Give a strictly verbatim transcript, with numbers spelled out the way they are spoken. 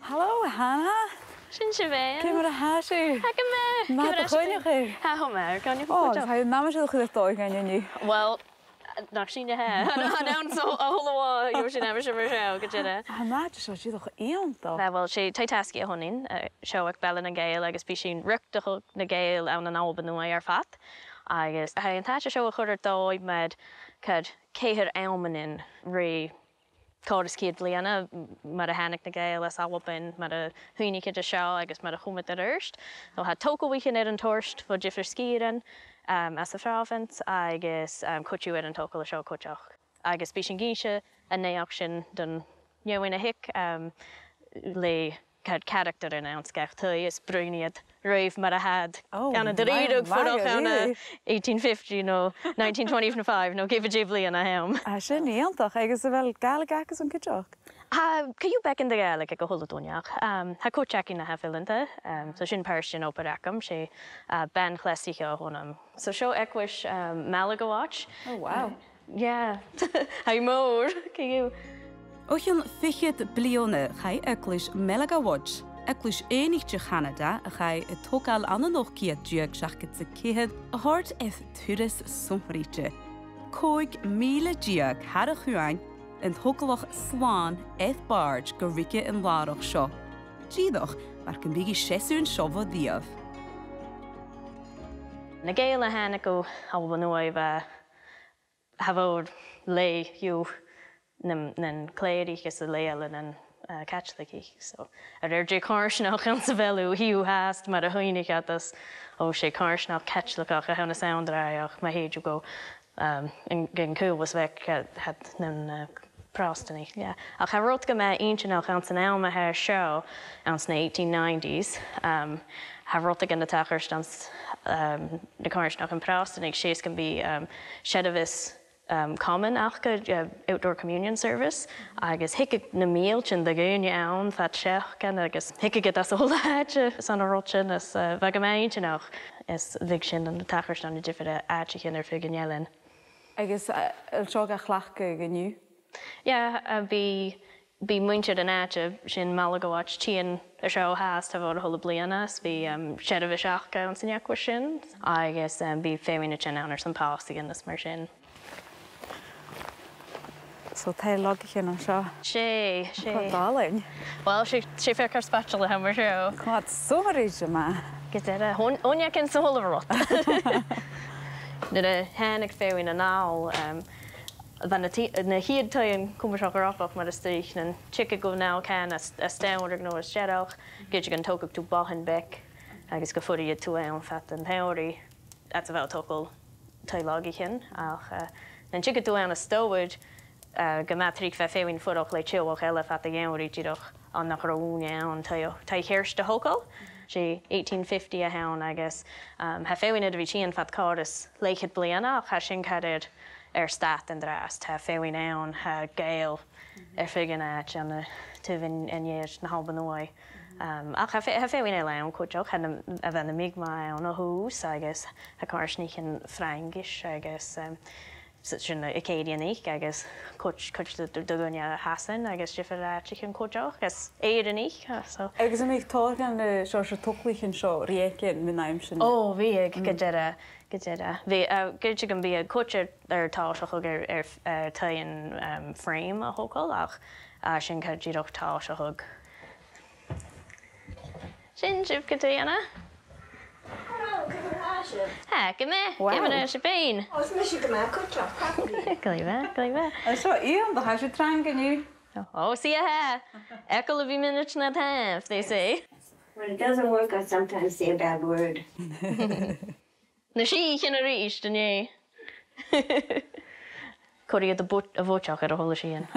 Hello, Hannah. Sin sibh e. Ciamar a tha sibh? Tha gu math. Math. Ciamar a tha sibh? Tha, tha math. Can you... Oh, tha an t-àm seo a' dol a dh'fhàs dha-rìribh. Well, nach sin e. An, an, an, so, a h-uile latha, gheibh sinn aimsir mar seo, gu dearbh. Tha an àite seo dìreach iongantach. Tha, well, 's e taigh-tasgaidh a th' annainn, eh, seo aig Baile nan Gàidheal, agus bidh sinn riochdachadh nan Gàidheal ann an Alba Nuadh air fad. Agus tha an t-àite seo a' cur air dòigh mar, ceud, ceithir àm ann an rè còrr is ceud bliadhna, m-, mar a thàinig na Gàidheil às Alba, mar a chunnaic iad an seo agus mar a chùm iad air adhart. So tha togalaichean air an toirt bho dhiofar sgìrean, um, às a' phròbhans agus, um, cuid dhiubh air an togail an seo cuideachd. Agus bidh sinn ag innse an naidheachd sin don fheadhainn a thig, um, le ceud caractaran anns gach taigh is bruidhnidh iad ribh mar a tha iad... Oh, ann an Dùn Èideann, mar a bha fuireach ann an eighteen fifty no nineteen twenty-five no ge b' e dè a' bhliadhna a th' ann. Ah, sin iongantach, agus a bheil Gàidhlig aca-san cuideachd? Tha, tha cuid beag de Ghàidhlig aig a h-uile duine, ach, um, tha cuid aca nach eil fileanta, um, so sin pàirt den obair agam, 's e, uh, bean-chleasaiche a th' annam. So seo eaglais, um, Malaga Watch. Oh, wow. Yeah. Tha i mòr, co-dhiù. O chionn fichead bliadhna chaidh eaglais Malaga Watch, eaglais aonaichte Chanada a chaidh a togail ann an ochd ceud deug seachdad 's a ceithir, a thoirt air turas sònraichte. Còig mìle deug thar a' chuain an togalach slàn air bàrd gu ruige an làrach seo. Dìreach mar gum biodh i seasamh an seo bho riamh. Na Gàidheil a thàinig gu Alba Nuadh, bha tha mòran leigheas nan, nan clèirich is a leigheas nan, uh, Caitligich. So, a rèir dè a' choimhearsnachd anns a bheil thu, chì thu fhathast mar a chuimhnich iad às, o, 's e coimhearsnachd Caitligeach a th' ann an Alba Nuadh, ach ma thèid thu gu, um, an, gun caolas bheag, uh, tha iad nan, uh, Pròstanaich, yeah. Ach tha rud gu math inntinneach anns an àm a tha seo, anns na eighteen nineties, um, tha rudeigin a' tachairt anns, um, na coimhearsnachdan Pròstanaich, 's e 's gum bi, um, seirbheis, um, common aca, uh, outdoor communion service, agus thigeadh na mìltean de dhaoine ann fad seachdain, agus thigeadh iad às a h-uile àite airson an rud sin, is, uh, bha e gu math inntinneach, is bhiodh sin a' tachairt ann an diofar àiteachan air feadh an eilein. Agus, uh, a bheil seo ga chleachdadh an-diugh? Yeah, uh, bidh, bidh muinntir an àite sin, Malaga Watch, a' tighinn an seo fhathast, tha iad a' fuireach a h-uile bliadhna, is bidh, um, seirbheis aca anns an eaglais sin, agus, um, bidh feadhainn a' tighinn ann airson pàsantan is mar sin. So, taigh-lagaichean an seo. 'S e, 's e. Cò dòigh leinn? Well, 's e, 's e fìor char spaideil a th' ann mar seo. Cò dòigh leinn? Gu dearbh, thàinig, thàinig e còmhla ri rud. Nuair a thàinig feadhainn a-nall, um, bha na t-, na ciad taighean cuimseach gu robh, mar as trice, nan tigeadh gu nall can às, às t-samhradh no às deireadh, gu dè an togadh tu bothan beag, agus gum fuiricheadh tu ann fad an t-samhraidh, fhad 's a bha thu a' togail taigh-lagaichean, ach, uh, nan tigeadh tu ann às dèidh, uh, gu math tric bha feadhainn a' fuireach le teaghlach eile fad a' gheamhraidh dìreach, oir nach robh ùine ann taigh, taigh cheart a thogail. 'S e eighteen fifty a th' ann agus, um, tha feadhainn air a bhith a' tighinn fad còrr is leth-cheud bliadhna, ach tha sin car air, air stad an-dràsta. Tha feadhainn ann, tha Gàidheil air feadh an àite ann an, taobh an, an ear na h-Alba Nuadh. Um, ach tha fe-, tha feadhainn eile ann cuideachd, tha na, a bha na Mi'kmaq ann o thùs, agus tha coimhearsnachdan Fraingis, agus, um, s-, sin na Acadianaich agus cuid, cuid de, de, de dhaoine à Shasainn agus diofar àiteachan cuideachd, agus Èireannaich, uh, so. Agus am biodh tòrr dhen, uh, seòrsa togalaichean seo ri fhaicinn mun àm sin? O, bhiodh, gu dearbh, gu dearbh. Bhiodh, uh, gu dearbh gum biodh cuid air, air tòiseachadh air, air, air taighean, um, frame a thogail, ach, uh, sin car dìreach tòiseachadh. Sin sibh, Catrìona. Hello, ciamar a tha sibh? Tha gu math. Wow. Ciamar a tha sibh fhèin? O, is mise gu math cuideachd, tapadh leibh. Glè mhath, glè mhath. Tha seo iongantach, tha sibh trang an-diugh. O, o, seadh, tha. Eagal a bhith mionaid nad thaobh, they say. When it doesn't work, I sometimes say a bad word. Na sìthichean a-rithist, an e? Cuiridh iad a' bhuid-, a' bhuidseach air a h-uile sìon.